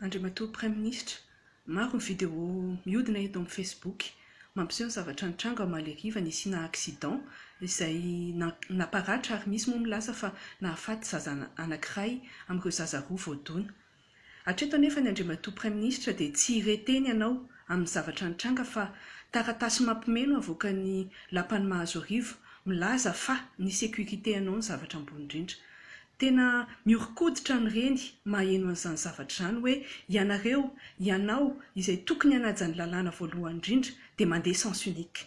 Andriamatoa Praiminisitra, maro ny vidéo mihodina eto amin'ny Facebook mampiseho ny zavatra nitranga omaly hariva nisiana accident izay namparatra ary misy moa milaza fa nahafaty zaza anankiray amin'ireo zaza roa voadona. Hatreto anefa ny Andriamatoa Praiminisitra dia tsy re teny ianao amin'ny zavatra nitranga fa taratasy mampime no avoakan'ny lapan'i Mahazoarivo milaza fa ny sécurité anao no zavatra ambony indrindra. Tena mihoron-koditra ny reny maheno an'izany zavatra izany hoe ianareo, ianao izay tokony hanaja ny lalàna voalohany indrindra dia mandeha sens unique.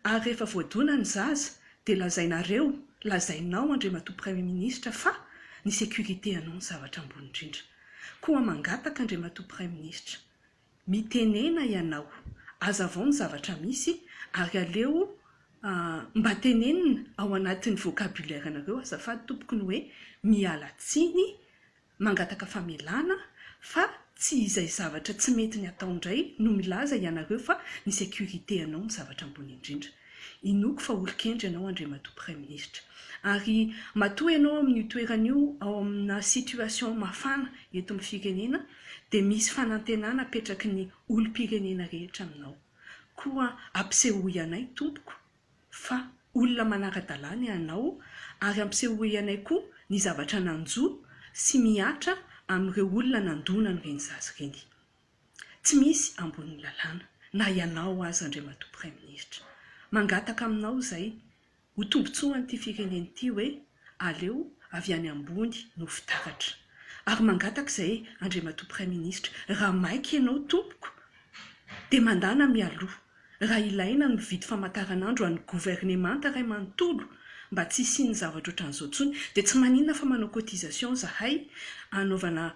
Ary rehefa voadona ny zaza dia lazainareo, lazainao Andriamatoa Premier Ministre fa ny sécurité anao no zavatra ambony indrindra. Koa mangataka Andriamatoa Praiminisitra, Mitenena ianao, azavao ny zavatra misy ary aleo mba tenenina ao anatin'ny vocabulaire-nareo azafady tompoko ny hoe miala tsiny, mangataka famelana fa tsy izay zavatra tsy mety ny atao indray no milaza ianareo fa ny sécurité anao no zavatra ambony indrindra. Inoako fa olon-kendry ianao Andriamatoa Praiminisitra. Ary matoa ianao amin'io toerana io ao amina situation mafana eto amin'ny firenena dia misy fanantenana apetraky ny olom-pirenena rehetra aminao. Koa ampisehoy anay tompoko fa olona manara-dalàna ianao ary ampisehoy anay koa ny zavatra nanjo sy mihatra amin'ireo olona nandona an'ireny zaza ireny. Tsy misy ambonin'ny lalàna, na ianao aza Andriamatoa Praiminisitra. Mangataka aminao izay ho tombotsoan'ity firenena ity hoe aleo avy any ambony no fitaratra. Ary mangataka izay Andriamatoa Praiminisitra, raha maika ianao tompoko dia mandàna mialoha Raha ilaina ny mividy famataranandro an'ny governemanta iray manontolo mba tsy hisian'ny zavatra ohatran'izao intsony dia tsy maninona fa manao cotisation izahay hanaovana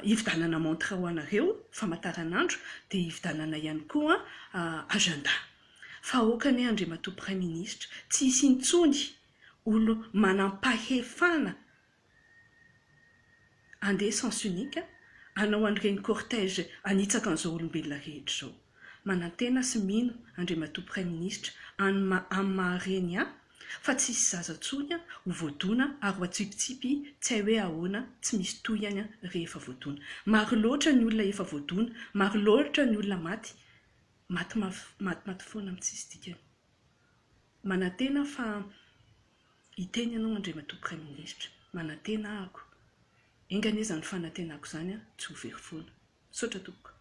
hividanana montre ho anareo, famataranandro, dia hividanana ihany koa agenda. Fa aoka anie Andriamatoa Praiminisitra tsy hisy intsony olo manampahefana Andeha sens unique, hanao an'ireny cortège hanitsaka an'izao olombelona rehetra izao. Manantena sy mino Andriamatoa Praiminisitra any amin'ny maha reny ahy fa tsy hisy zaza intsony ho voadona ary ho atsipitsipy tsy hay hoe ahoana tsy misy tohiny rehefa voadona. Maro loatra ny olona efa voadona, maro loatra ny olona maty, maty matimaty foana amin'ny tsisy dikany. Manantena fa Hiteny ianao Andriamatoa Praiminisitra. Manantena ahako. Enga anie izany fanantenako izany tsy ho very foana. Misaotra tompoko.